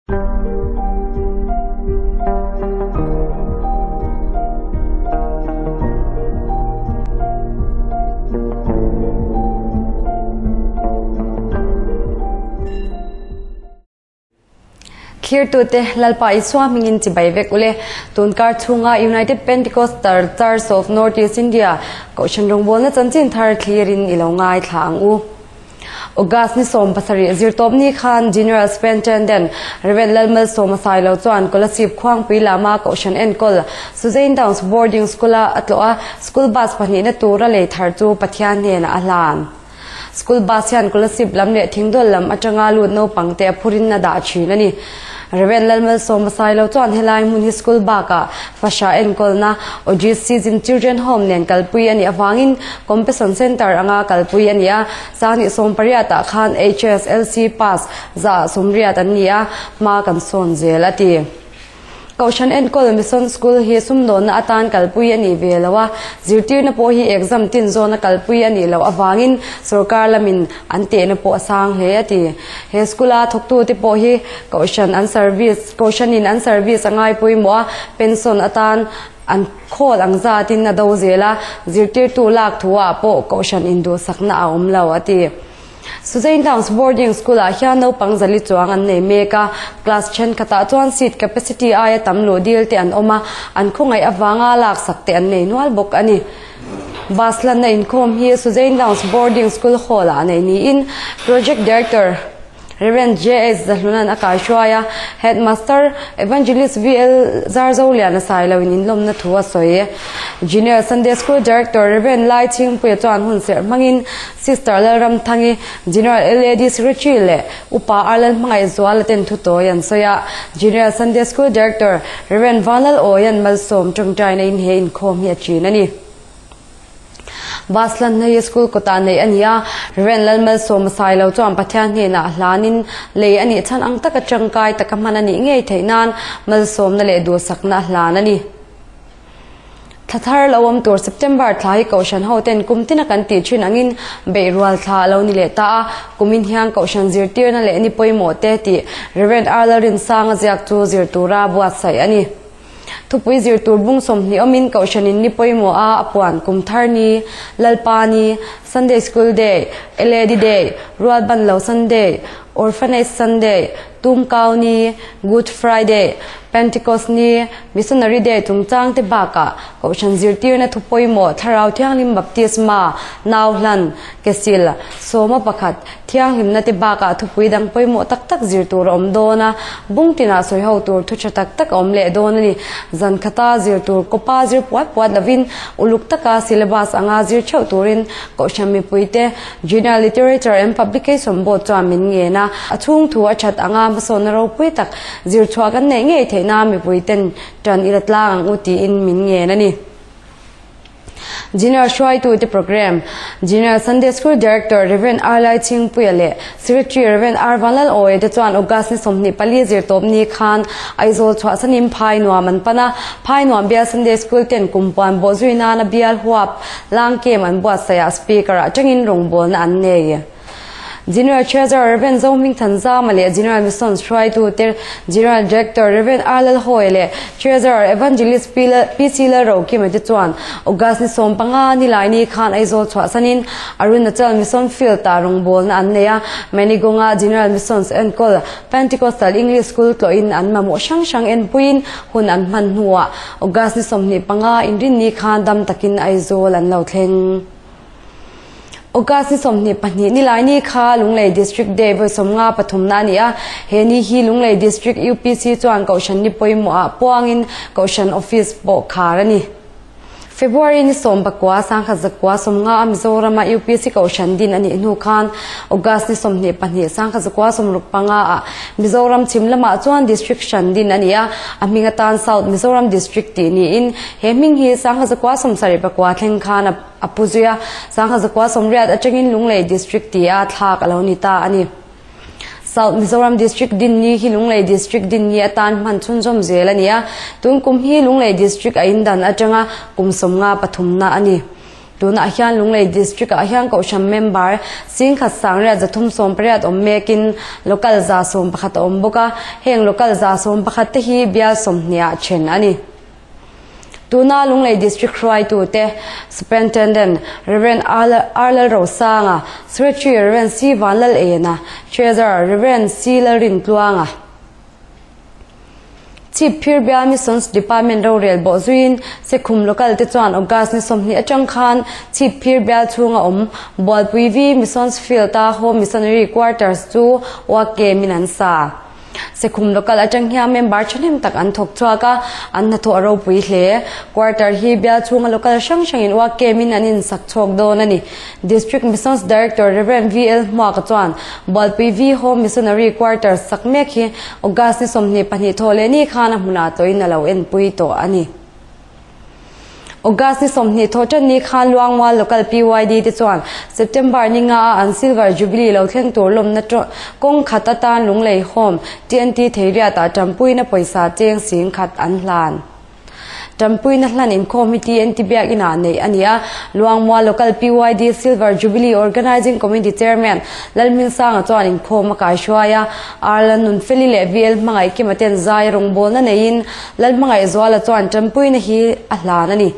Thirtute Lalpa Isua hmingin chibai vek ule. Tunkar chhunga United Pentecostal Church of North East India Kohhran rawngbawlna chanchin thar thlirin i lo ngaithla ang u. August ni 17 zirtawpni khan General Superintendent Rev Lalmalsawma Sailo chuan Kolasib Khuangpui lama Kohhran enkawl Suzain Downs Boarding School-a a tlawh a, school bus pahnihna tura lei thar chu Pathian hnenah a hlan. School bus hian Kolasib lam leh Thingdawl lam atanga lut naupangte a phurin a dah thin a ni. Rev Lalmalsawma Sailo chuan helai hmun hi school bakah Fasha enkawlna Ojit Season Children Home nen kalpui a nih avangin Compassion Centre anga kalpui a ni a, Sanghnih 18 ah khan HSLC pass 180 an ni a, hma kan sawn zel a ti. Kohhran enkawl Mission School hi sumdawnna atan kalpui a nih ve lo a, zirtirna pawh hi exam tin zawna kalpui a nih loh avangin sorkar lamin an tehna pawh a sang hle a ti. He school-a thawktute pawh hi Kohhran an service Kohhranin an service a ngai pawimawh a, pension atan an khawl ang zatin a do zel a, zirtirtu lak thuah pawh Kohhran induhsakna a awm lo a ti. Suzain Downs Boarding School-ah hian naupang zali chuang an nei mek a, class thenkhatah chuan seat capacity aia tam luh dil te an awm a, an khawngaih avanga laksak te an nei nual bawk a ni. Bus lanna inkhawm hi Suzain Downs Boarding School Hall-ah neih niin Project Director Rev. JS Zahluna'n a kaihruai a, Headmaster Evangelist VL Zarzoliana Sailoin inlawmna thu a sawi. Junior Sunday School Director Rev. Lai Chhingpuia chuan hun serh hmangin Sister Lalramthangi, General LAD Secretary leh Upa Arlal Hmangaihzuala ten thu tawi an sawi a. Junior Sunday School Director Rev. Vanlal Awia'n malsawm tawngtaina in he inkhawm hi a chin a ni. Bus hlanna hi school kawtah neih a ni a, Rev. Lalmalsawma Sailo chuan Pathian hnenah hlanin lei a nih chhan ang taka tangkai taka hman a nih ngei theih nan malsawmna leh duhsakna a hlan a ni. Thla thar lo awm tur September thla hi Kohhran ho ten kum tina kan tih thin angin beihrual thla a lo ni leh ta a, kumin hian Kohhran zirtirna leh ni pawimawh te tih Rev. Arla Rinsanga ziak chu zir tura buatsaih a ni. Thupui zir tur bung 20 awmin Kohhranin ni pawimawh a a puan kum thar ni, Lalpa ni, Sunday School Day, LAD Day, Rualbanlo Sunday, Orphanage Sunday, Tumkau ni, Good Friday, Pentecost ni, Missionary Day chungchang te bakah Kohhran zirtirna thu pawimawh Thlarau Thianghlim Baptisma, Nau Hlan, Kesil, Sawma pakhat, Thianghlimna te bakah thupui dang pawimawh tak tak zir tur a awm dawn a, bung tinah sawi ho tur thu tha tak tak a awm leh dawn a ni. Zan khata zir tur kawpa zir puat puat lovin uluk taka syllabus anga zir theuh turin Kohhran mipuite General Literature and Publication Board chuan min ngen a, a chhung thu a that anga hmasawnna ropui tak zir chhuah kan neih ngei theihna mipuiten tan ila tlang ang u tiin min ngen a ni. General hruaitute Programme, General Sunday School Director Rev. R. Laichhingpuia leh Secretary Rev. R. Vanlalawia te chuan August ni 24 zirtawpni khan Aizawl chhuahsanin phai nuam an pan a, Phai nuam bial Sunday School ten kum puan bawh zui nana bial huap Langkem an buatsaihah Speaker ah tangin rawngbawlna an nei. General Treasurer Rev. Zohming Thanzama leh General Missions hruaitu te General Director Rev. R. Lalhawia leh Treasurer Evangelist PC Lalrokima te chuan August ni 15 Nilaini khan Aizawl chhuahsanin Arunachal Mission Field ah rawngbawlna an nei a, Manigonga General Missions enkawl Pentecostal English School tlawhin an mamawh hrang hrang enpuiin hun an hman hnuah August ni 25 Inrinni khan dam takin Aizawl an lo thleng. August ni 22 Nilaini kha Lunglei District Day vawi 53 na a ni a, he ni hi Lunglei District UPC chuan Kohhran ni pawimawh ah puangin Kohhran Office pawh khar a ni. February ni 19 1990 a Mizorama UPC Kohhran din a nih hnu khan August ni 22 1965 ah Mizoram chhim lamah chuan District hran din a ni a, a hming atan South Mizoram District tih niin he hming hi 1974 thleng khan a a pu zui a, 1980 atangin Lunglei District ti a thlak a lo ni ta a ni. South Mizoram District din ni hi Lunglei District din ni atan hman chhunzawm zel a ni a, tun kum hi Lunglei District a indan atanga kum 53 na a ni. Tunah hian Lunglei District ah hian Kohhran member 10,000 sangriat 380 awm mekin Local 111 a awm bawk a, heng Local 111 te hi bial 20 ah then a ni. Tuna Lunglei District hruaitute Superintendent Rev. R Lalrosanga, Secretary Rev. C Vanlalena, Treasurer Rev. C Lalrintluanga, Chhipphir Bial Missions Department rorel bawh zuiin Sekhum Local te chuan August ni 20 atang khan Chhipphir Bial chhunga awm Bualpui V Missions Field-a Home Missionary Quarters chu uak min an sa. Sekhum Local atang hian member thahnem tak an thawk chhuak a, an hnathawh a ropui hle. Quarter hi bial chhunga local hrang hrangin uak kemin an insak chhuak dawn a ni. District Missions Director Rev. VL Hmuaka chuan Bualpui V Home Missionary Quarters sak mek hi August ni 22 thawh leh ni khan a hmunah tawhin a lo enpui tawh a ni. August ni 20 thawh tan ni khan Luangmual Local PYD te chuan September ni nga a an Silver Jubilee lo thleng tur lawmna kawng khat atan Lunglei Home TNT Theiriatah tanpuina pawisa cheng 10,000 an hlan. Tanpuina hlan inkhawm hi TNT biakinah neih a ni a, Luangmual Local PYD Silver Jubilee Organising Committee Chairman Lalhmingsanga chuan inkhawm a kaihruai a, Arlan Nunfeli leh VL Hmangaihkima ten zai rawngbawlna neiin Lalhmangaihzuala chuan tanpuina hi a hlan a ni.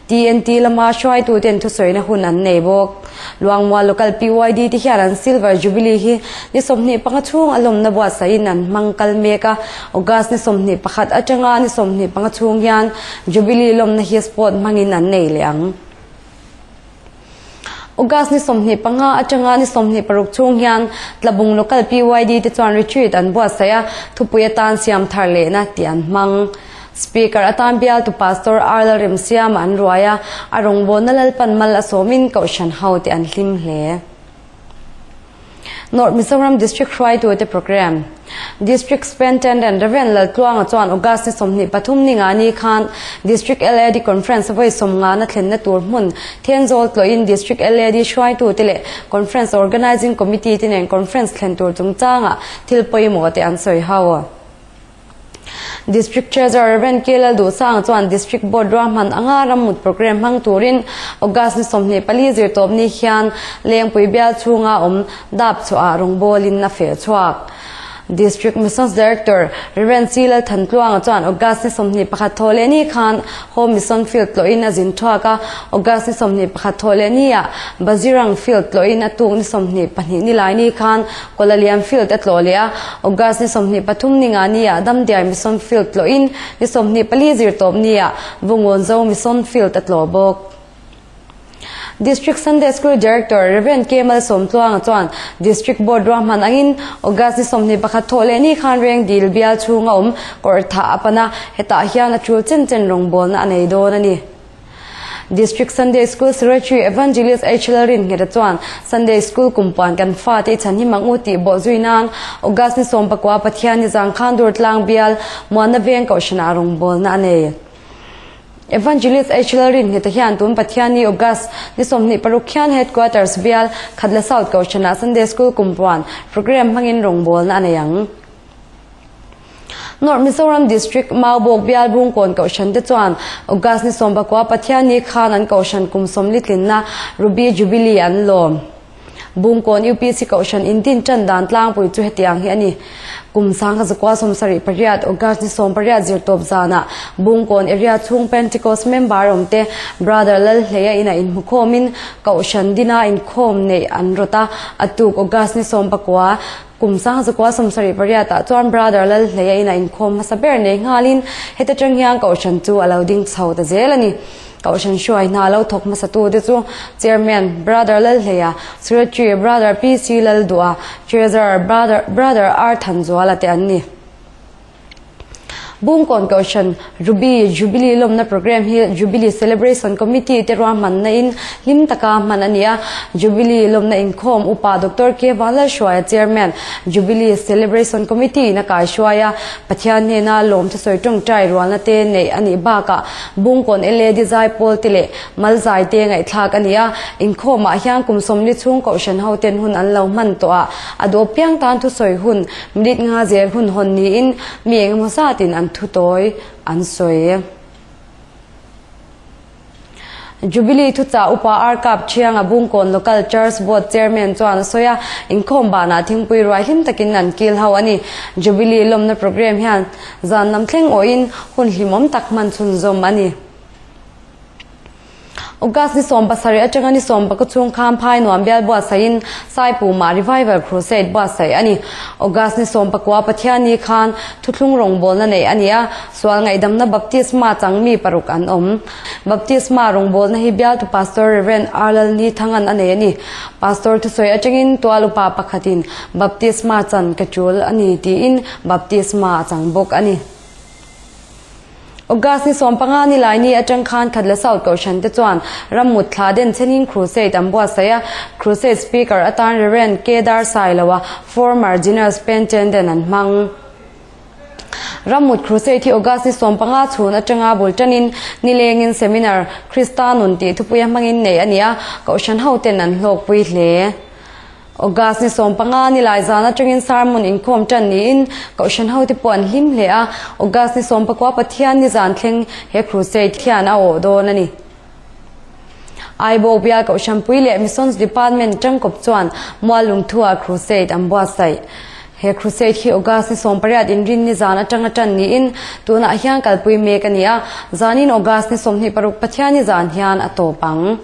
TNT lama hruaituten thusawina hun an nei bawk. Luangmual Local PYD te hian an Silver Jubilee hi ni 25 chhung a lawmna buatsaihin an hmang kal mek a, August ni 21 atanga ni 25 chhung hian Jubilee lawmna hi sport hmangin an nei leh ang. August ni 25 atanga ni 26 chhung hian Tlabung Local PYD te chuan retreat an buatsaih a, thupui atan siam thar lehna tih an hmang. Speaker atan bialtu Pastor R Lalremsiama an ruai a, a rawngbawlna Lalpan mal a sawmin Kohhran ho te an hlim hle. North Mizoram District hruaitute Programme District Superintendent Rev. Laltluanga chuan August ni 23 ni nga ni khan District LAD Conference vawi 50 na thlenna tur hmun Thenzawl tlawhin District LAD hruaitute leh Conference Organising Committee te nen Conference thlen tur chungchangah thil pawimawh te an sawi ho. District Treasurer Rev. K Lalduhsanga chuan District Board ruahman anga rammut programme hmang turin August ni 24 zirtawp ni hian Lengpui bial chhunga awm dap chhuah rawngbawlin a feh chhuak. District Missions Director Rev. C Lalthantluanga chuan August ni 21 thawh leh ni khan Home Mission Field tlawhin a zin thuak a, August ni 21 thawh leh niah Bazirang Field tlawhin a tuk ni 22 ni lai ni khan Kuala Field a tlawh leh a, August ni 23 ni nga niah Damdiai Mission Field tlawhin ni 24 zirtawp niah Vungawnzo Mission Field a tlawh bawk. District Sunday School Director Rev. K Malsawmtluanga chuan District Board ruahman angin August ni 21 thawh leh ni khan reng dil bial chhunga awm kawr thah a pan a, hetah hian a tul chen chen rawngbawlna a nei dawn a ni. District Sunday School Secretary Evangelist H Lalrinngeta chuan Sunday School kumpuan kan fate i chhan hi mang u tih bawh zui nan August ni 19 Pathian ni zang khan Durtlang bial Muanna Veng Kohhranah rawngbawlna a nei. Evangelist H Lalrinngeta hian tun Pathian ni August ni 26 khian Headquarters bial Khatla South Kohhranah Sunday School kumpuan program hmangin rawngbawlna a nei ang. North Mizoram District Maubawk bial Bungkawn Kohhran te chuan August ni 19 Pathian ni khan an Kohhran kum 40 tlinna Ruby Jubilee an lawm. Bungkawn UPC Kohhran in din tan dan tlangpui chu hetiang hi a ni. Kum 1978 August ni 18 zirtawp zanah Bungkawn area chhung Pentecost member awm te Brother Lalhleia ina inhmukhawmin Kohhran dina inkhawm neih an rawt a, a tuk August ni 19 Kum 1978 ah chuan Brother Lalhleia ina inkhawm hmasa ber nei nghalin heta tang hian Kohhran chu a lo ding chho ta zel a ni. Kohhran hruai hna lo thawk hmasa tu te chu Chairman Brother Lalhleia, Secretary Brother PC Laldua, Treasurer Brother Brother R Thanzuala te an ni. Bungkawn Kohhran Ruby Jubilee lawmna programme hi Jubilee Celebration Committee te ruahmanna in hlim taka hman a ni a. Jubilee lawmna inkhawm upa Doctor K Vanlalhruaia Chairman Jubilee Celebration Committee in a kaihruai a, Pathian hnena lawm thusawi tawngtai rualna te neih a nih bakah Bungkawn LAD zaipawl te leh Malzai te ngaihthlak a ni a. Inkhawmah hian kum 40 chhung Kohhran ho ten hun an lo hman tawh a, a duh piang tan thusawi hun Minute nga zel hun hawn niin mi engemaw zatin an thu tawi an sawi. Jubilee thuchah Upa Ar Kap Thianga Bungkawn Local Church Board Chairman chuan a sawi a, inkhawm banah thingpui ruai hlim takin an kil ho a ni. Jubilee lawmna programme hian zan lam thleng awhin hun hlimawm tak hman chhunzawm a ni. August ni 17 atanga ni 19 chhung khan phai nuam bial buatsaihin Saipumah Revival Crusade buatsaih a ni. August ni 19 Pathianni khan thuthlung rawngbawlna neih a ni a, sual ngaihdamna baptisma chang mi paruk an awm. Baptisma rawngbawlna hi bialtu Pastor Rev. R. Lalnithangan a nei a ni. Pastor thusawi atangin tual upa pakhatin baptisma chan ka tul a ni tiin baptisma a chang bawk a ni. August ni 15 ni laini atang khan Khatla South Kohhran te chuan rammut thla den chenin Crusade an buatsaih a, Crusade Speaker atan Rev. K. Darsailoa, former General Superintendent an hmang. Rammut Crusade hi August ni 15 chhun atanga bul tanin nilengin Seminar Krista Nun tih thupuia hmangin nei a ni a, Kohhran hoten an hlawkpui hle. August ni 15 ni lai zan atangin sermon inkhawm tan niin Kohhran hote pawh an hlim hle a, August ni 19 Pathian ni zan thleng he Crusade hian a awh dawn a ni. Aibawk bial Kohhranpui leh Missions Department tangkawp chuan Muallungthua Crusade an buatsaih. He Crusade hi August ni 18 inrin ni zan atanga tan niin tunah hian kalpui mek a ni a, zanin August ni 26 Pathian ni zan hian a tawp ang.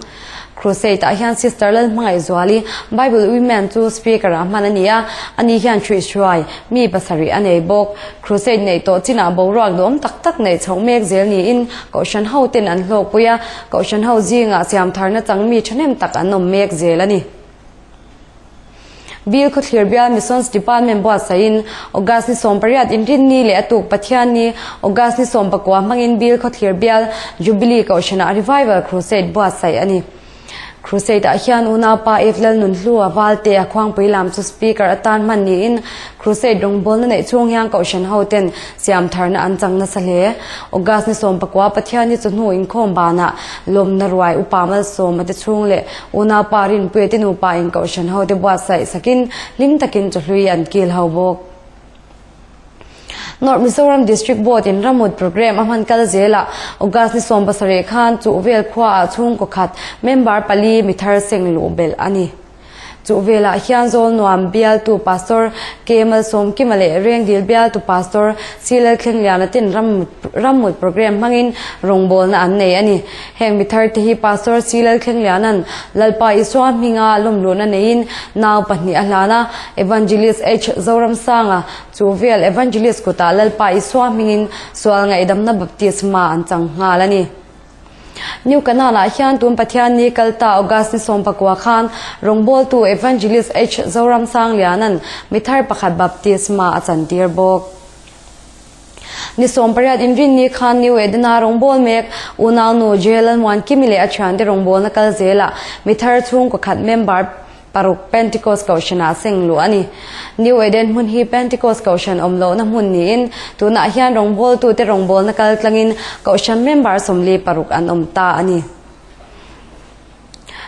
Crusade ah hian Sister Lalhmangaihzuali, Bible Women chu Speaker ah hman a ni a, ani hian hruihhruai mi pasarih a nei bawk. Crusade neih tawh chinah boruak duhawm tak tak neih chhoh mek zel niin Kohhran ho ten an hlawkpui a, Kohhran ho zingah siamtharna chang mi thahnem tak an awm mek zel a ni. Bill Khawthlir Bial Missions Department buatsaihin August ni 18 inrinni leh a tuk Pathianni August ni 19 hmangin Bill Khawthlir Bial Jubilee Kohhranah Revival Crusade buatsaih a ni. Crusade ah hian unaupa Eve Lalnunhlua Valte a khuangpui lam chu Speaker atan hman niin Crusade rawngbawlna neih chhung hian Kohhran ho ten siamtharna an chang nasa hle. August ni 19 Pathianni chu hnu inkhawm banah lawmna ruai upa malsawma te chhung leh Unaupa Rinpuia te nupa in Kohhran ho te buatsaih sakin hlim takin chawhlui an kil ho bawk. North Mizoram District Board in ramut programme a hman kal zelah August ni 17 khan Chuhvel khua ah chhungkaw khat member pali mithar seng luh belh a ni. Chuhvelah hian Zawlnuam bialtu Pastor K Malsawmkima leh Rengdil bialtu Pastor C Lalthlengliana ten ramut programme hmangin rawngbawlna an nei a ni. Heng mithar te hi Pastor C Lalthlengliana'n Lalpa Isua hminga lawmluhna neiin nau pahnih a hlan a, Evangelist H Zoramsanga chu vel Evangelist kutah Lalpa Isua hmingin sual ngaihdamna baptisma an chang nghal a ni. New Canaan ah hian tun Pathianni kalta August ni 19 khan rawngbawltu Evangelist H Zoramsangliana'n mithar pakhat baptisma a chantir bawk. Ni 18 inrinni khan New Edena rawngbâwl mek unaunu J Lalmuankimi leh a thiante rawngbâwlna kal zelah mithar chhungkaw khat member paruk Pentecost Kohhranah seng luh a ni. New Eden hmun hi Pentecost Kohhran awm lohna hmun niin tunah hian rawngbâwltute rawngbâwlna kal tlangin Kohhran member 46 an awm ta a ni.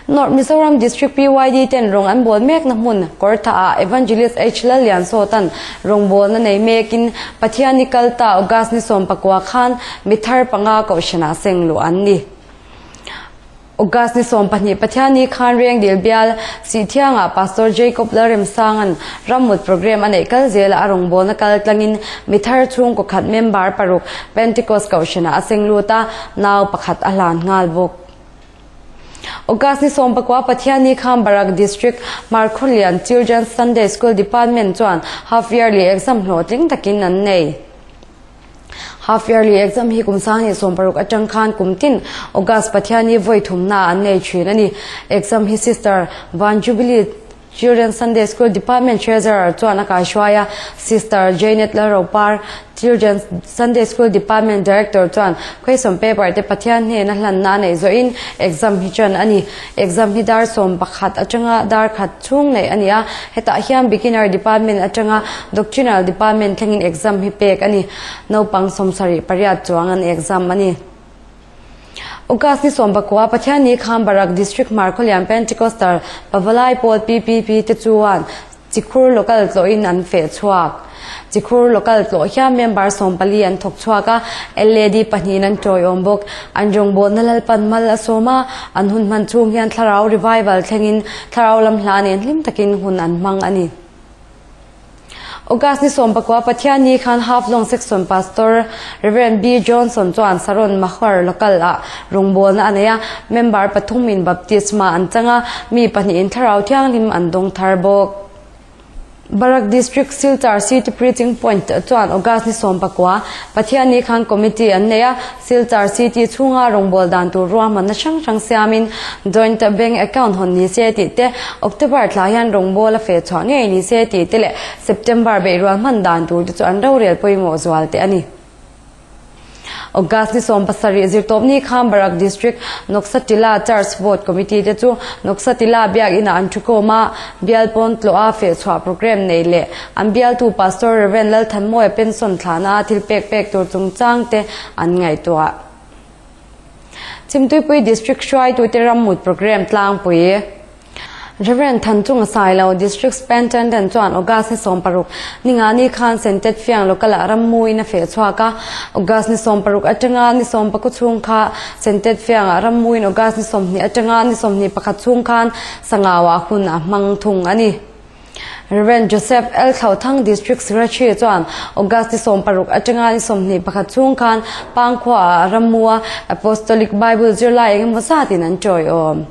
North Mizoram District PYD ten rawng an bawl mekna hmun Kawrtha ah Evangelist H Lalliansawtan rawngbawlna nei mekin Pathianni kalta August ni 19 khan mithar panga Kohhranah seng luh an ni. August ni 12 Pathianni khan Rengdil bial Sihthiangah Pastor Jacob Lalremsangan rammut programme a neih kal zela a rawngbawlna kal tlangin mithar chhungkaw khat member paruk Pentecost Kohhranah a seng lut a, nau pakhat a hlan nghal bawk. August ni 19 Pathianni khan Barak District Hmarkhawlian Children's Sunday School Department chuan half yearly exam hlawhtling takin an nei. Half yearly exam hi kum 2016 atang khan kum tin August Pathianni vawi thumna an nei thin a ni. Exam hi Sister Van Jubilee Children's Sunday School Department Treasurer chuan a kaihruai a, Sister Janet Lalropar, Children's Sunday School Department Director chuan question paper te Pathian hnena hlanna a neih zawhin exam hi ṭan a ni. Exam hi dar 11 aṭanga dar khat chhung neih a ni a, hetah hian Beginner Department aṭanga Doctrinal Department thlengin exam hi pek a ni. Naupang 78 chuang an exam a ni. August ni 19 Pathianni khan Barak District Hmarkhawlian Pentecostal Pavalai Pawl PPP te chuan. Chikhur Local tlawhin an feh chhuak. Chikhur Local tlawh hian member 40 an thawk chhuak a, LAD pahnihin an tawiawm bawk. An rawngbawlna Lalpan mal a sawm a, an hun hman chhung hian thlarau revival thlengin thlarau lam hla nen hlim takin hun an hmang a ni. August ni 19 Pathianni khan Haflong Section Pastor Rev. B. Johnson chuan Saron Mahar Local ah rawngbawlna a nei a, member pathum in baptisma an chang a, mi pahnihin thlarau thianghlim an dawng thar bawk. Barak District Silchar City Preaching Point chuan August ni 19 Pathianni khan Committee an nei a, Silchar City chhunga rawngbâwl dan tur ruahmanna hrang hrang siamin Joint Bank Account hawn ni se tih te, October thla hian rawngbâwl a feh chhuah ngei ni se tih te leh September beihrual hman dan tur te chu an rorel pawimawh zual teh a ni. August ni 17 zirtawpni khan Barak District Noksatila Church Board Committee te chu Noksatila biakinn ah an thukawm a, bial pawn tlawh a fehchhuah programme nei leh an bialtu Pastor Rev Lalthanmawia pension thlahna a thil pek pek tur chungchang te an ngaihtuah. Chhimtuipui District hruaitute rammut programme tlangpui. Rev. Thanchunga Sailo, District Superintendent chuan August ni 16 ningani khan Sentet Fiang Local ah rammuin a feh chhuak a. August ni 16 atanga ni 19 chhung kha Sentet Fiang ah rammuin August ni 20 atanga ni 21 chhung khan Sangau ah hun a hmang thung a ni. Rev. Joseph L. Thlauthang District Secretary chuan August ni 16 atanga ni 21 chhung khan Pangkhua ah rammua Apostolic Bible zirlai engemaw zatin an tawiawm.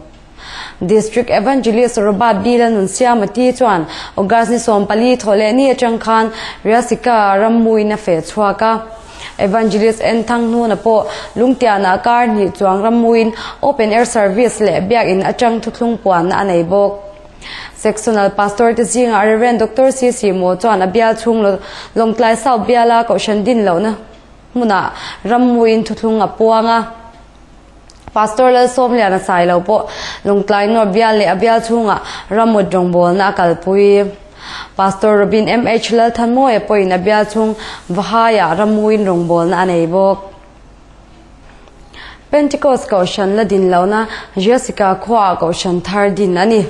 District Evangelist Robert B. Lalnunsiamati chuan August ni 14 thawhlehni atang khan Riasika rammuin a feh chhuak a. Evangelist N. Thanghnuna pawh Lungtianah kar hnih chuang rammuin Open Air Service leh Biakin atang thuthlung puanna a nei bawk. Sectional Pastor te zingah Rev. Doctor C. C. Maw chuan a bial chhung Lawngtlai South biala Kohhran din lohna hmunah rammuin thuthlung a puang a. Pastor Lalsawmliana Sailo pawh Lawngtlai North bial leh a bial chhungah ramut rawngbawlna a kalpui. Pastor Robin MH Lalthanmawia pawhin a bial chhung Vahaiah ramuin rawngbawlna a nei bawk. Pentecost Kohhran la din lohna Jessica khuaah Kohhran thar din a ni.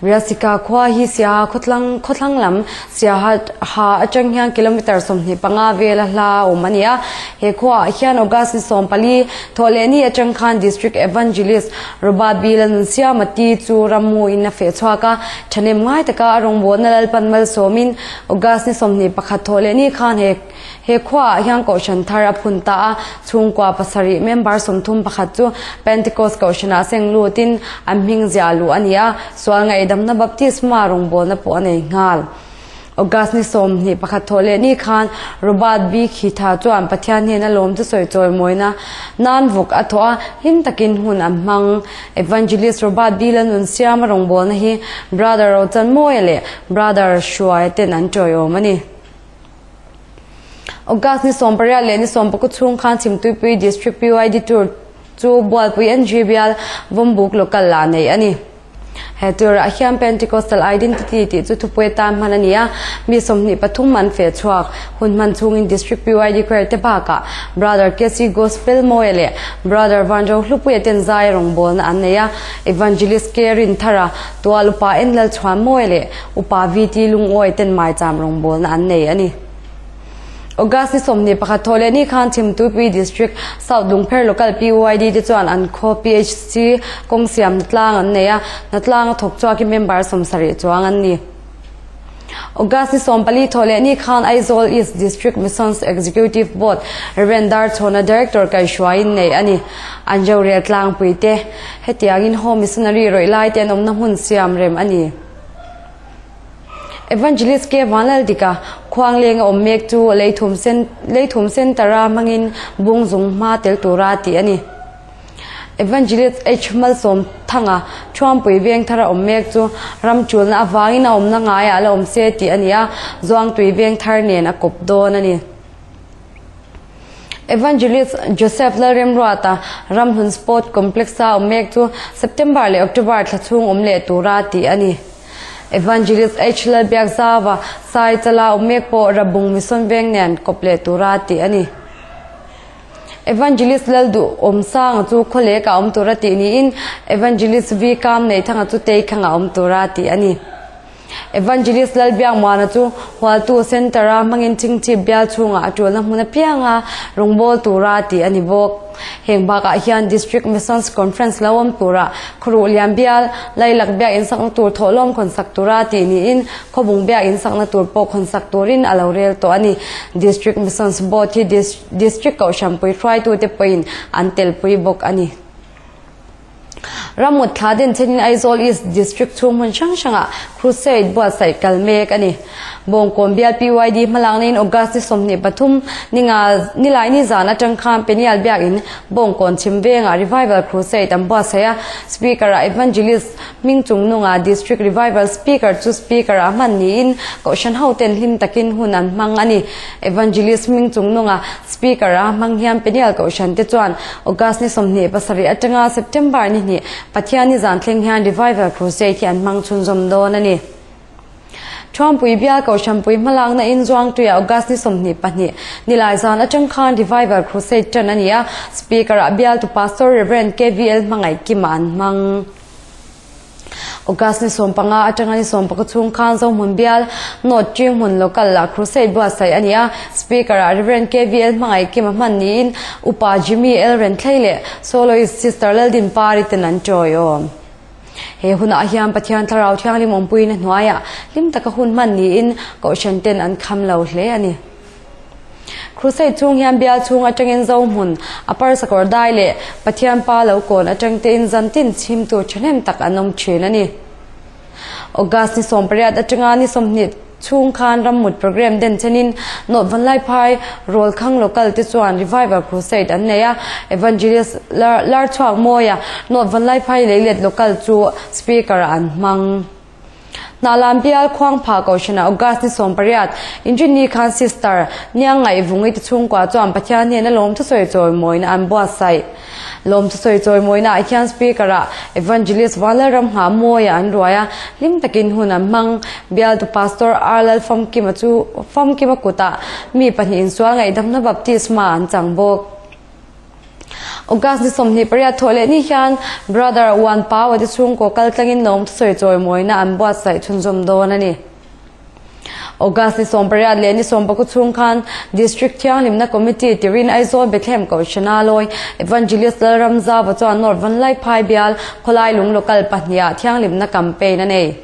Riasika khua hi Siaha khawtlang khawthlang lam Siaha ha atang hian kilometre 25 vela hla a awm a ni a. He khuaah hian August ni 14 thawhlehni atang khan District Evangelist Robert B. Lalnunsiamati chu rammu in a feh chhuak a. Thahnem ngai taka a rawngbawlna Lalpan malsawmin August ni 21 thawhlehni khan he He khuaah hian Kohhran thar a phun ta a, chhungkua pasarih member 31 chu Pentecost Kohhranah seng lutin an hming ziah luh a ni a, sual ngaihdamna baptisma rawngbawlna pawh a nei nghal. August ni 21 thawh leh ni khan Robert B. Khitha chuan Pathian hnena lawm chu sawi chawimawina nan vawk a thawh a, hlim takin hun an hmang. Evangelist Robert B. Lalnunsiama rawngbawlna hi Brother Rochanmawia leh Brother Hruaia ten an tawiawm a ni. August ni 18 leh ni 19 chhung khan Chhimtuipui District PYD Tour chu Bualpui NG bial Vawmbuk Local ah neih a ni. He tour ah hian Pentecostal Identity tih chu thupui atan hman a ni a, mi 23 an feh chhuak. Hun hman chhungin District PYD Choir te bakah Brother KC Gospel Mawia leh Brother Vanro Hlupuia ten zai rawngbawlna an nei a, Evangelist K Rinthara, Tual Upa En Lalchhuan Mawia leh Upa VT Lungawi ten maicham rawngbawlna an nei a ni. August ni 21 thawh leh ni khan Chhimtuipui District South Lungpher Local PYD te chuan an khaw PHC kawng siam hnatlang an nei a, hnatlang a thawk chhuak hi member 70 chuang an ni. August ni 14 thawh leh ni khan Aizawl East District Missions Executive Board Rev. Darchhawna Director kaihhruaiin neih a ni. An rorel tlangpui te hetiangin Home Missionary rawih lai te an awmna hmun siam rem a ni. Evangelist K. Vanlaldika khuang leng a awm mek chu leithum sen leithum centre-a hmangin bung zung hma tel tura tih a ni. Evangelist H. Malsawm Thanga Thuampui veng thar a awm mek chu ram chulna avangin a awmna ngaiah a la awm se tih a ni a, Zuangtui veng thar nen a kawp dawn a ni. Evangelist Joseph Lalremruata Ramhlun Sport Complex-a awm mek chu September leh October thla chhung awm leh tura tih a ni. Evangelist H. Lalbiakzauva Sai Chala awm mek pawh Rabung Mission Veng nen kawp leh tura tih a ni. Evangelist Lalduh Awmsanga chu khawlek-ah awm tura tih niin Evangelist V. Kamneithanga chu Teikhangah awm tura tih a ni. Evangelist Lalbiakmuana chu Hualtu Centre-a hmangin chingchip bial chhungah a tulna hmun apianga rawngbâwl tura tih a ni bawk. Heng bakah hian District Missions Conference lo awm tura Khawruh Lian bial, Lailak biak insakna tur thawhlawm khawnsak tura tih niin Khawbung biak insakna tur pawh khawnsak turin a lo rel tawh a ni. District Missions Board hi District Kohhranpui hruaitute pawhin an telpui bawk a ni. Ramut thla din chenin Aizawl East District chhung hmun hrang hrangah Crusade buatsaih kal mek a ni. Bawngkawn bial PYD hmalakna in August ni 23 ninga Nilaini zan atang khan Peniel Biakin Bawngkawn chhim vengah Revival Crusade an buatsaih a, Speaker ah Evangelist hming chung nunga District Revival Speaker chu Speaker ah hman niin Kohhran hoten hlim takin hun an hmang a ni. Evangelist hming chung nunga Speaker a hmang hian Peniel Kohhran te chuan August ni 27 atanga September ni hnih Pathian ni zan thleng hian Revival Crusade hi an hmang chhunzawm dawn a ni. Thuampui bial Kohhranpui hmalakna in Zuangtuia August ni 22 nilai zan atang khan Revival Crusade tan a ni a, Speaker ah bialtu Pastor Rev. KVL Hmangaihkima an hmang. August ni 15 atanga ni 14 chhung khan Zohmun bial North Ṭinghmun Local ah Crusade buatsaih a ni a, Speaker ah Rev. KVL Hmangaihkima hman niin Upa Jimmy L Renthlei leh Soloist Sister Laldinpari ten an ṭawiawm. He hunah hian Pathian Thlarau Thianghlim awmpuina hnuaiah hlim taka hun hman niin Kohhran ten an kham lo hle a ni. Crusade chhung hian bial chhung atangin Zohmun, a parsakawr dai leh Pathian pa lo kawn atang tein zantin chhimtu thahnem tak an awm thin a ni. August ni 18 atanga ni 20 chhung khan rammut programme den chenin North Vanlaiphai Rawlkhang Local te chuan Revival Crusade an nei a, Evangelist Larchhuak Mawia North Vanlaiphai Leilet Local chu Speaker ah an hmang. Hnahlan bial Khuangpha Kohhranah August ni 18 Inrinni khan Sister Niangngaihvungi te chhungkua chuan Pathian hnena lawmthusawi chawimawina an buatsaih. Lawmthusawi chawimawina ah hian Speaker ah Evangelist Vanlalramngha Mawia an ruai a, hlim takin hun an hmang. Bialtu Pastor R Lalfamkima chu Famkima kutah mi pahnih insual ngaihdamna baptisma an chang bawk. August ni 28 thawh leh ni hian Brother Uan Paua te chhungkaw kal tlangin lawmthusawi chawimawina an buatsaih chhunzawm dawn a ni. August ni 18 leh ni 19 chhung khan District Thianghlimna Committee tirin Aizawl Bethlehem Kohhrana lawi Evangelist Lalramzava chuan North Vanlaiphai bial khawlai lung local pahniha Thianghlimna campaign a nei.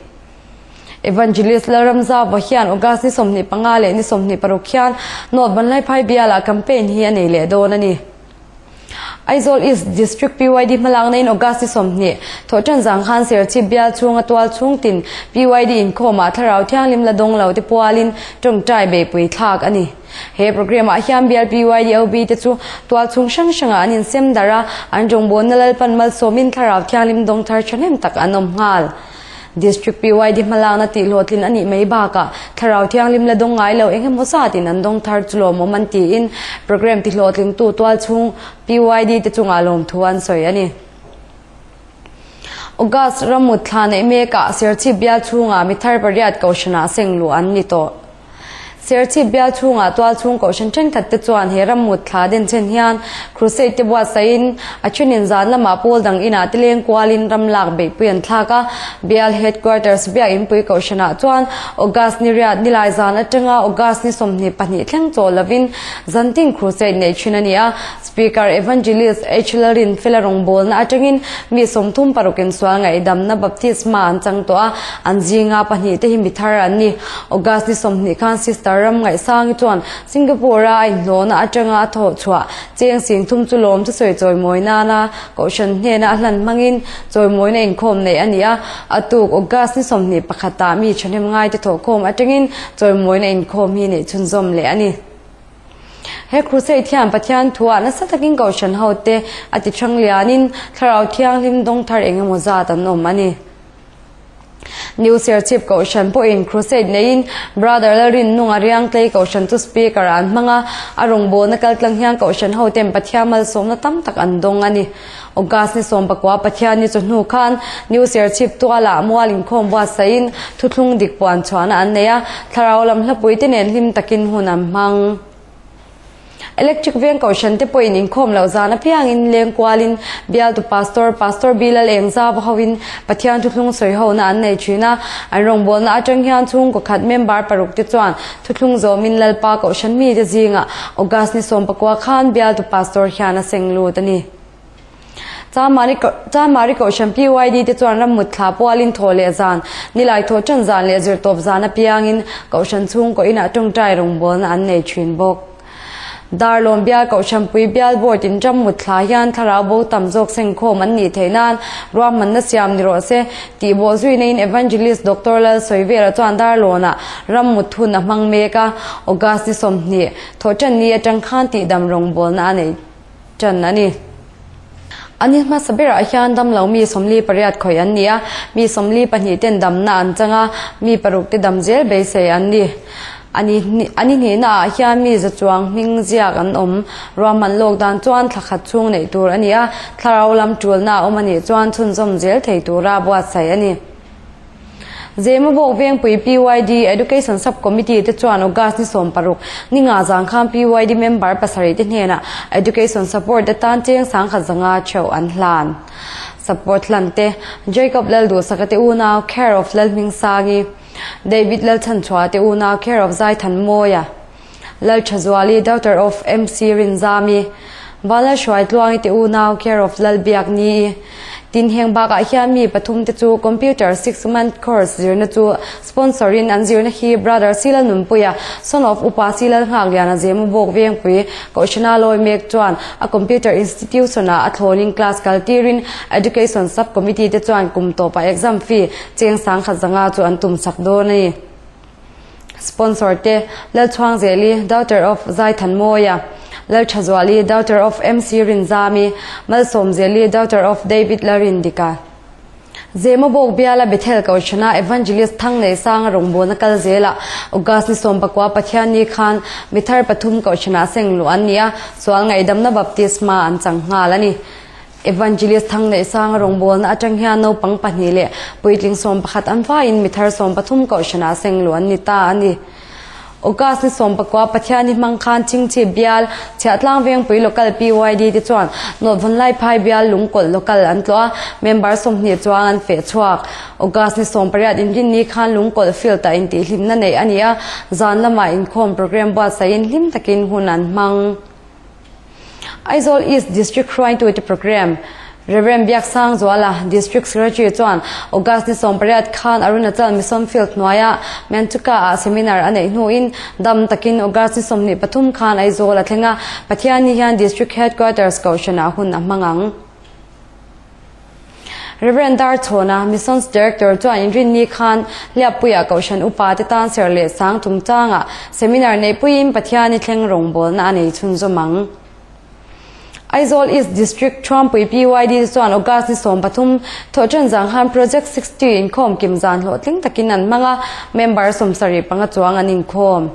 Evangelist Lalramzava hian August ni 25 leh ni 26 hian North Vanlaiphai bialah campaign hi a nei leh dawn a ni. Aizawl East District PYD hmalakna in August ni 20 thawhṭan zang khan Serchhip bial chhunga tual chhung tin PYD inkhawmah Thlarau Thianghlim la dawng lo te pualin tawngtai beihpui thlak a ni. He programme ah hian bial PYD OB te chu tual chhung hrang hrangah an insem darh a, an rawngbawlna Lalpan malsawmin Thlarau Thianghlim dawng thar thahnem tak an awm nghal. District PYD hmalakna tih hlawhtlin a nih mai bakah Thlarau Thianghlim la dawng ngai lo eng emaw zatin an dawng thar chu lawmawm an tiin programme ti hlawhtlingtu tualchhung PYD te chungah lawmthu an sawi a ni. August rammut thla neih mekah Serchhip bial chhungah mi thar pariat Kohhranah seng luh an ni tawh. Serchhip bial chhungah tualchhung Kohhran thenkhat te chuan he rammut thla den chen hian Crusade te buatsaihin a thenin zan lamah pawl dang inah te leng kualin ram lak beihpui an thlak a. Bial Headquarters Biakinpui Kohhranah chuan August ni riat nilai zan atanga August ni 22 thleng chaw lovin zantin Crusade neih thin a ni a. Speaker Evangelist H Lalrinfela rawngbawlna atangin mi 36 in sual ngaihdamna baptisma an chang tawh a, an zinga pahnih te hi mi thar an ni. August ni 20 khan Sister Ram Ngaihsangi chuan Singapore a a inhlawhna atanga a thawh chhuah cheng 30,000 chu lawm chu sawi chawimawi nana Kohhran hnena a hlan hmangin chawimawina inkhawm neih a ni a, a tuk August ni 21 ah mi thahnem ngaite thawhkhawm atangin chawimawina inkhawm hi neih chhunzawm leh a ni. He Crusade hian Pathian thuah nasa takin Kohhran hote a ti hrang lianin Thlarau Thianghlim dawng thar eng emaw zat an awm a ni. New Serchhip Kohhran pawhin Crusade neiin Brother Lalrinnunga Riangtlei Kohhran chu Speaker ah an hmang a, a rawngbawlna kaltlang hian Kohhran hoten Pathian malsawmna tam tak an dawng a ni. August ni 19 Pathian ni chawhnu khan New Serchhip tualah mual inkhawm buatsaihin thuthlung dik puan chhuahna an nei a, thlarau lam hlapui te nen hlim takin hun an hmang. Electric Veng Kohhran te pawhin inkhawm loh zan apiangin leng kualin bialtu Pastor, Pastor Bilal Engzava hoin Pathian thuthlung sawi hona an nei thin a. An rawngbawlna atang hian chhungkaw khat member paruk te chuan thuthlung zawmin Lalpa Kohhran mite zingah August ni 19 khan bialtu Pastor hian a seng lut a ni. Chanmari Kohhran PYD te chuan rammut thla pualin thaw leh zan, nilai thaw ṭan zan leh zirtawp zan apiangin Kohhran chhungkaw inah ṭawngṭai rawngbawlna an nei ṭhin bawk. Darlawm bial Kohhranpui bial board in rammut thla hian thlarau bo tam zawk sengkhawm an nih theih nan ruahmanna siam ni rawh se tih bawhzuina in Evangelist Doctor Lalsawivela chuan Darlawnah rammut hun a hmang mek a, August ni 20 thaw ṭan ni aṭang khan tihdam rawngbawlna a nei. Ṭan a ni. A ni hmasa berah hian damlo mi 48 khawih an ni a, mi 42 ten damna an chang a, mi paruk te dam zel beisei an ni. A ni a ni hnihnaah hian mi za chuang hming ziak an awm. Ruahman lawk dan chuan thla khat chhung neih tur a ni a, thlarau lam ṭulna a awm a nih chuan chhunzawm zel thei tura buatsaih a ni. Zemabawk Vengpui PYD Education Sub Committee te chuan August ni 16 ni nga zang khan PYD member pasarih te hnenah Education Support atan cheng 1500 theuh an hlan. Support hlan te Jacob Lalduhsaka te unau Care of Lalhmingsangi, David Lalchhanchhuah te unau Care of Zaithanmawia, Lalthazuali Daughter of MC Rinzami, Vanlalhruaitluangi te unau Care of Lalbiakni. Tin heng bakah hian mi pathum te chu Computer 6 month course zirna chu sponsor in an zirna hi Brother Silal Nunpuia son of Upa Silal Nghakliana Zemabawk Vengpui Kohhrana Lawi mek chuan a Computer Institution ah a thlawnin class kal tirin Education Sub Committee te chuan kum tawpah exam fee cheng 1500 chu an tum sak dawn a ni. Sponsor te, Lalchhuangzeli, daughter of Zaithanmawia, Lalthazuali, daughter of MC Rinzami, Malsawmzeli, daughter of David Lalrindika. Zemabawk biala Bethel Kohhrana Evangelist Thangneisanga rawngbawlna kal zelah August ni 19 Pathianni khan mithar pathum Kohhrana seng luh an ni a, sual ngaihdamna baptisma an chang nghal a ni. Evangelist Thangneisanga rawngbawlna atang hian naupang pahnih leh puitling 11 an vaiin mithar 13 Kohhrana seng luh an ni ta a ni. August ni 19 Pathianni hmang khan Chingchi bial Chhiahtlang Vengpui Local PYD te chuan Nawhvawnlai Phai bial Lungkawlh Local an tlawh a, member 20 chuang an feh chhuak. August ni 18 inrinni khan Lungkawlh Field ah intihhlimna neih a ni a, zan lamah inkhawm program buatsaihin hlim takin hun an hmang. Aizawl East District hruaitute Programme, Rev. Biaksangzuala, District Secretary chuan August ni 18 khan Arunachal Mission Field hnuaia Menchuka-ah seminar a neih hnuin dam takin August ni 23 khan Aizawl a thleng a, Pathianni hian District Headquarters Kohhranah hun a hmang ang. Rev. Darchhawna, Missions Director chuan inrinni khan Hliappuia Kohhran upa te tan ser leh sang chungchangah seminar neihpuiin Pathiani thleng rawngbawlna a nei chhunzawm ang. Aizawl East District Thuampui PYD chuan August ni 13 thawhṭan zang khan Project 60 inkhawm kim zan hlawhtling takin an hmang a, member 75 chuang an inkhawm.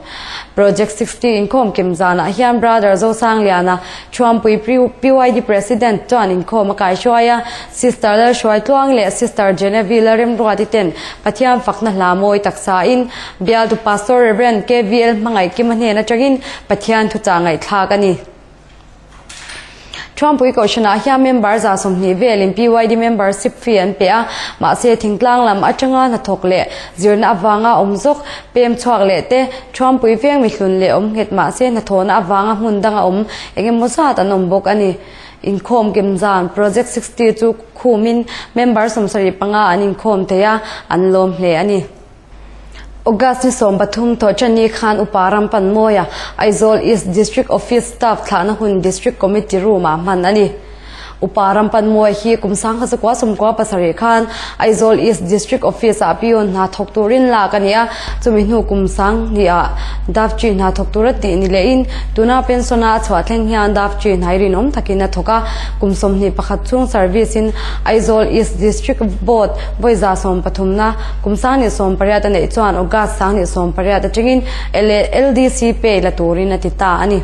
Project 60 inkhawm kim zanah hian Brother Zosangliana Thuampui PYD President chuan inkhawm a kaihruai a, Sister Lalhruaitluang leh Sister Genevieve Lalremruati ten Pathian fakna hla mawi taksain bialtu Pastor Rev. KVL Hmangaihkima hnen atangin Pathian thuchah ngaihthlak a ni. Thuampui Kohhranah hian member 120 velin PYD membership fee an pe a, mahse thingtlang lam atanga hnathawk leh zirna avanga awm zawk pem chhuak leh te Thuampui veng mihlun leh awm nghet mahse hnathawhna avanga hmun danga awm eng emaw zat an awm bawk a ni. Inkhawm kim zan Project 60 chu khumin member 75 an inkhawm thei a, an lawm hle a ni. August ni 13 thawhṭanni khan Upa Rampanmawia Aizawl East District Office Staff thlahna hun District Committee Room-ah hman a ni. Upa Rampanmawia hi kum 1997 khan Aizawl East District Office-ah peon hna thawk turin lak a ni a, chumi hnu kum sang hnih-ah Dafchi hna thawk tura tih ni lehin tuna pension-a a chhuah thleng hian Dafchi hnai rinawm takin a thawk a, kum 21 chhung service-in Aizawl East District Board vawi 130-na kum 2018 a neih chuan August 2018 atangin LDC pay la turin a ti ta a ni.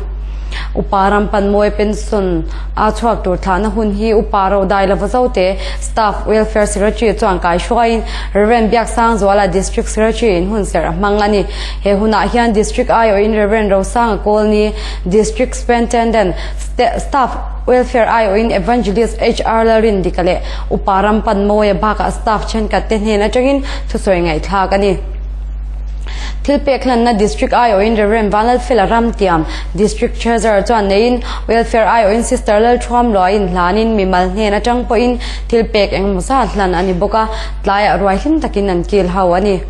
Upa Rampanmawia pension a chhuak tur thlahna hun hi Upa Rodailova Zote, Staff Welfare Secretary chuan kaihruaiin Rev. Biaksangzuala District Secretary in hunserh a hmang a ni. He hunah hian District aiawhin Rev. Rosanga Kawlni, District Superintendent, Staff Welfare aiawhin Evangelist HR Lalrindika leh Upa Rampanmawia bakah staff thenkhat te hnen atangin thusawi ngaihthlak a ni. Thil pek hlanna District aiawhin Rev. Vanlalfela Ramtiam, District Treasurer chuan neiin Welfare aiawhin Sister Lalthuam Luaiin hlanin mimal hnen atang pawhin thil pek engemaw zat hlan a ni bawk a, tlaiah ruai hlim takin an kil ho a ni.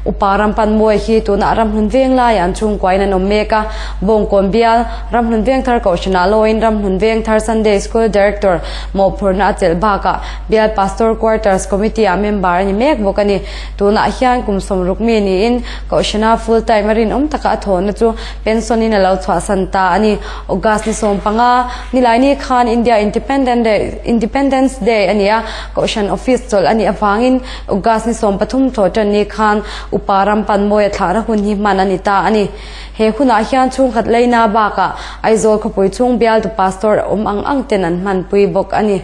Upa Rampanmawia hi tunah Ramhlun Veng laiah an chhungkuain an awm mek a, Bawngkawn bial, Ramhlun Vengthar Kohhranah lawiin Ramhlun Vengthar Sunday School Director mawhphurhna a chelh bakah Bial Pastor Quarters Committee-ah member a ni mek bawk a ni. Tunah hian kum 60 mi niin Kohhrana full time a rinawm taka a thawhna chu pension in a lo chhuahsan ta a ni. August ni 15, Nilaini khan India Independent Day, Independence Day a ni a, Kohhran office chawlh a nih avangin August ni 13 thawhṭan ni khan Upa Rampanmawia thlahna hun hi hman a ni ta a ni. He hunah hian chhungkhat leina bakah Aizawl khawpui chhung bialtu pastor a awm ang ang ten an hmanpui bawk a ni.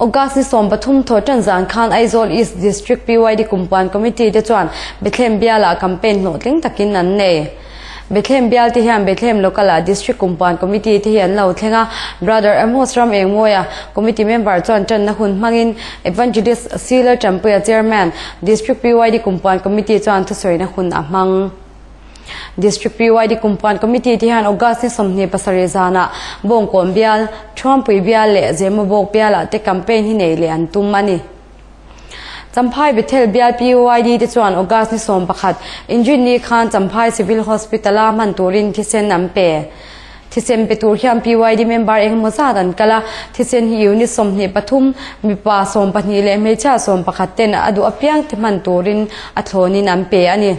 August ni 13 thawhṭan zan khan Aizawl East District PYD Kumpuan Committee te chuan Bethlehem bialah campaign hlawhtling takin an nei. Bethlehem bial te hian Bethlehem Local ah District Kumpuan Committee te hi an lo thleng a, Brother Amos Ramengmawia, Committee member chuan ṭanna hun hmangin Evangelist Sealer Ṭanpuia Chairman, District PYD Kumpuan Committee chuan thusawina hun a hmang. District PYD Kumpuan Committee te hian August ni 27 zanah Bawngkawn bial, Thuampui bial leh Zemabawk bialah te campaign hi nei leh an tum a ni. Champhai Bethel bial PYD te chuan August ni 11 Inrinni khan Champhai Civil Hospital-a hman turin thisen an pe. Thisen pe tur hian PYD member engemaw zat an kal a, thisen hi unit 23, mipa 12 leh hmeichhia 11 ten a duh apiang te hman turin a thlawnin an pe a ni.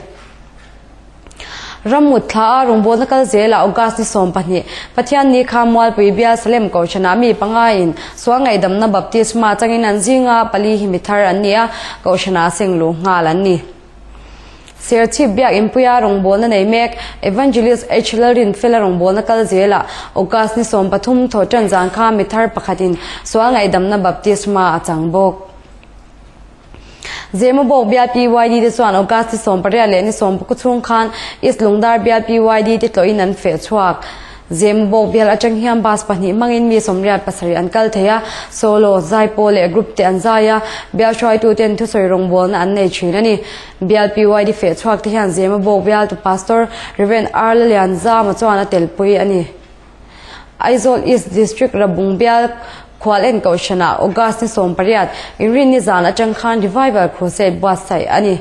Rammut thla a rawngbawlna kal zelah August ni 12, Pathianni kha Mualpui bial Salem Kohhranah mi pangaiin sual ngaihdamna baptisma changin an zinga pali hi mi thar an ni a, Kohhranah seng luh nghal an ni. Serchhip biak inpuia rawngbawlna nei mek Evangelist H Lalrinfela rawngbawlna kal zelah August ni 13 thawhṭan zan kha mi thar pakhatin sual ngaihdamna baptisma a chang bawk. Zemabawk bial PYD te chuan August ni 18 leh ni 19 chhung khan East Lungdar bial PYD te tlawhin an feh chhuak. Zemabawk bial atang hian bus pahnih hmangin mi 87 an kal thei a, solo, zaipawl leh group te an zai a, bial hruaituten thusawi rawngbawlna an nei thin a ni. Bial PYD feh chhuak te hian Zemabawk bialtu Pastor Rev. R Lalianzama chuan a telpui a ni. Aizawl East District Rabung bial khual en kohhranah August ni 18, Inrinni zan atang khan Revival Crusade buatsaih a ni.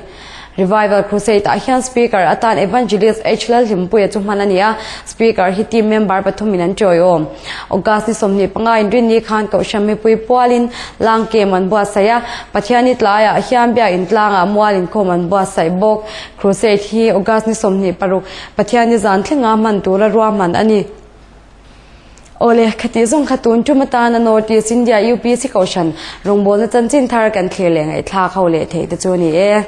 Revival Crusade ah hian Speaker atan Evangelist H Lalhlimpuia chu hman a ni a, Speaker hi team member pathumin an tawiawm. August ni 25 Inrinni khan kohhran mipui pualin lang kem an buatsaih a, Pathianni tlaiah hian biakin tlangah mual inkhawm an buatsaih bawk. Crusade hi August ni 26, Pathianni zan thlenga hman tura ruahman a ni. Awle, khati zawng kha tun tum atana North East India UPC Kohhran rawngbawlna chanchin thar kan thlir leh ngaihthlak ho leh theih te chu a ni e.